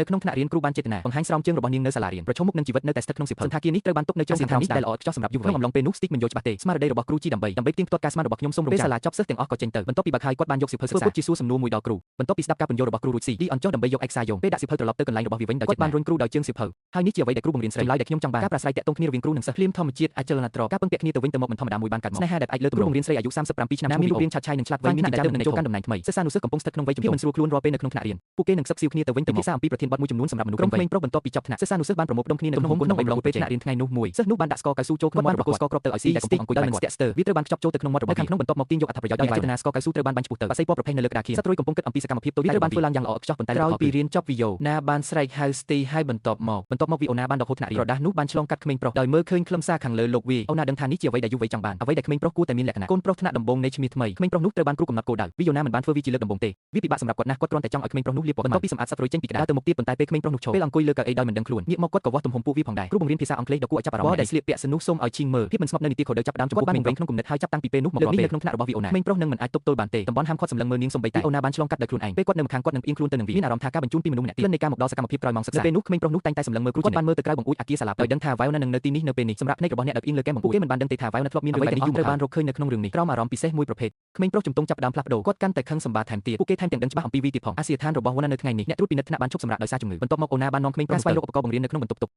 នៅក្នុងថ្នាក់រៀនគ្រូបានចេតនាបង្ហាញស្រោមជើងរបស់នាងនៅសាលារៀនប្រឈមមុខនឹងជីវិតនៅតែស្ថិតក្នុងសៀវភៅសណ្ឋាគារនេះត្រូវបានទុកនៅជ្រុងខាងក្រោមនេះដែលល្អឥតខ្ចោះសម្រាប់យុវវ័យក្នុងអំឡុងពេលនោះស្ទីកមិនយល់ច្បាស់ទេស្មារតីរបស់គ្រូជីដើម្បីដើម្បីផ្ទៀងផ្ទាត់ការស្មានរបស់ខ្ញុំសូមរងចាំពេលសាលាចប់សិស្សទាំងអស់ក៏ចេញទៅបន្ទាប់ពីបើកហើយគាត់បានយកសៀវភៅសិក្សាធ្វើពុតជាសួរសំណួរមួយដល់គ្រូបន្ទាប់ពីស្ដាប់ការពន្យល់របស់គ្រូរួចស៊ីឌីអន់ចុះដើម្បីយកឯកសារយោងពេលដាក់សៀវភៅត្រឡប់ទៅកន្លែងរបស់វាវិញដោយគាត់បានរុញគ្រូដោយជើងសៀវភៅហើយនេះជាអ្វីដែលគ្រូបង្រៀនស្រីចម្លើយដែលខ្ញុំចង់បានការប្រាស្រ័យទាក់ទងគ្នារវាងគ្រូនិងសិស្សភ្លាមធម្មជាតិអចលនទ្រព្យការពឹងពាក់គ្នាទៅវិញទៅមកមិនធម្មតាមួយបានកើតមកស្នេហាដែលផ្អែកលើទម្រង់គ្រូបង្រៀនស្រីអាយុ37ឆ្នាំមានរូបរាងឆាតឆាយនិងឆ្លាតវៃមានចិញ្ចើមនិងចូលកាន់តំណែងថ្មីសិស្សានុសិស្សកំពុងស្ថិតក្នុងវ័យជំទង់មិនស្រួលខ្លួនរាល់ពេលនៅក្នុងថ្នាក់រៀនពួកគេនឹងខ្សឹបខ្សៀវគ្នាទៅវិញទៅមកពិភាក្សាអំពីប្រធានបទមួយចំនួនសម្រាប់មនុស្សក្រុមក្មេងប្រុសបន្ទាប់ពីចប់ថ្នាក់សិស្សានុសិស្សបានប្រមូលផ្ដុំគ្នានៅក្នុងក្នុងអំឡុងពេលថ្នាក់រៀនថ្ងៃនោះមួយសិស្សនោះបានដាក់ស្ករកៅស៊ូចូលក្នុងមាត់របស់ស្ករគ្រាប់ទៅឲ្យស៊ីដែលកំពុងអង្គុយដោយមិនស្ទាក់ស្ទើរវាត្រូវបានខ្ចប់ចូលទៅក្នុងមាត់របស់ខាងក្នុងបន្ទាប់មកទាញយកអត្ថប្រយោជន៍ដោយចេតនាស្ករកៅស៊ូត្រូវបានបាញ់ឆ្ពោះទៅបាសីពណ៌ប្រផេះនៅលើក្តារខៀនសត្វរុយកំពុងគិតអំពីសកម្មភាពតូចតាចត្រូវបានធ្វើឡើងយ៉ាងល្អឥតខ្ចោះប៉ុន្តែក្រោយពីរៀនចប់វីយ៉ូណាបានស្រែកហៅស្ទីហើយបន្ទាប់មកបន្ទាប់មកវីអូណាបានដកហូតថ្នាក់រៀនក្រដាសនោះបានឆ្លងកាត់ក្មេងប្រុសដោយមើលឃើញខ្លឹមសារខាងលើលោកវីអូណាដឹងថានេះជាអ្វីដែលយុវវ័យចង់បានអ្វីដែលក្មេងប្រុសគួរតែមានលក្ខណៈកូនប្រុសថ្នាក់ដំបូងនៃឈ្មោះថ្មីក្មេងប្រុសនោះត្រូវបានគ្រូកំណត់គោលដៅវីយ៉ូណាមិនបានធ្វើវាជាលើកដំបូងទេវាពិបាកសម្រាប់គាត់ណាស់គាត់គ្រាន់តែចង់ឲ្យក្មេងប្រុសនោះលាបពណ៌បន្ទាប់ពីសម្អាតសត្វរុយចេញពីក្តារទៅមុខទៀតប៉ុន្តែពេលក្មេងប្រុសនោះឈរពេលអង្គុយលើកៅអីដោយមិនដឹងខ្លួនងាកមកគាត់ក៏វាស់ទំហំពួកវាផងដែរគ្រូបង្រៀនភាសាអង់គ្លេសដ៏គួរឲ្យចាប់អារម្មណ៍ដែលស្លៀកពាក់សនុះសូមឲ្យឈីងមើលភាពមិនស្ងប់នៅនីតិខុសត្រូវចាប់ផ្ដើមចំពោះក្មេងវ័យក្នុងគំនិតហើយចាប់តាំងពីពេលនោះមករាល់ពេលនៅក្នុងថ្នាក់របស់វីអូណាក្មេងប្រុសនឹងមិនអាចទប់ទល់បានទេតំបន់ហាមឃាត់សម្លឹងមើលនាងសូម្បីតែវីអូណាបានឆ្លងកាត់ដោយខ្លួនឯងពេលគាត់នៅម្ខាងគាត់នឹងផ្អៀងខ្លួនទៅនឹងវាមានអារម្មណ៍ថាការបញ្ជូនពីមនុស្សម្នាក់ទៀតក្លិននៃការមកដល់សកម្មភាពក្រោយម៉ោងសិក្សានៅពេលនោះក្មេងប្រុសនោះតែងតែសម្លឹងមើលគ្រូគាត់បានមើលទៅក្រៅបង្អួចអគារសាលាដោយដឹងថាវ៉ៃអូណានឹងនៅទីនេះនៅពេលនេះសម្រាប់ភ្នែករបស់អ្នកដែលផ្អៀងលើកែមបង្អួចគេមិនបានដឹងទេថាវ៉ៃអូណាធ្លាប់មានរឿងបែបនេះត្រូវបានរកឃើញនៅក្នុងរឿងនេះក្រោមអារម្មណ៍ពិសេសមួយប្រភេទក្មេងប្រុសជំទង់ចាប់ផ្ដើមផ្លាស់ប្ដូរគាត់កាន់តែខឹងសម្បាថែមទៀតពួកគេថែមទាំងដឹងច្បាស់អំពីវីទៀតផងអាសយដ្ឋានរបស់វ៉ាណានៅថ្ងៃនេះអ្នកត្រួតពិនិត្យថ្នាក់បានឈប់សម្រាកដោយសារជំងឺបន្ទាប់មកអូណាបាននាំក្មេងប្រុសស្វែងរកឧបករណ៍បង្រៀននៅក្នុងបន្ទប់ទុក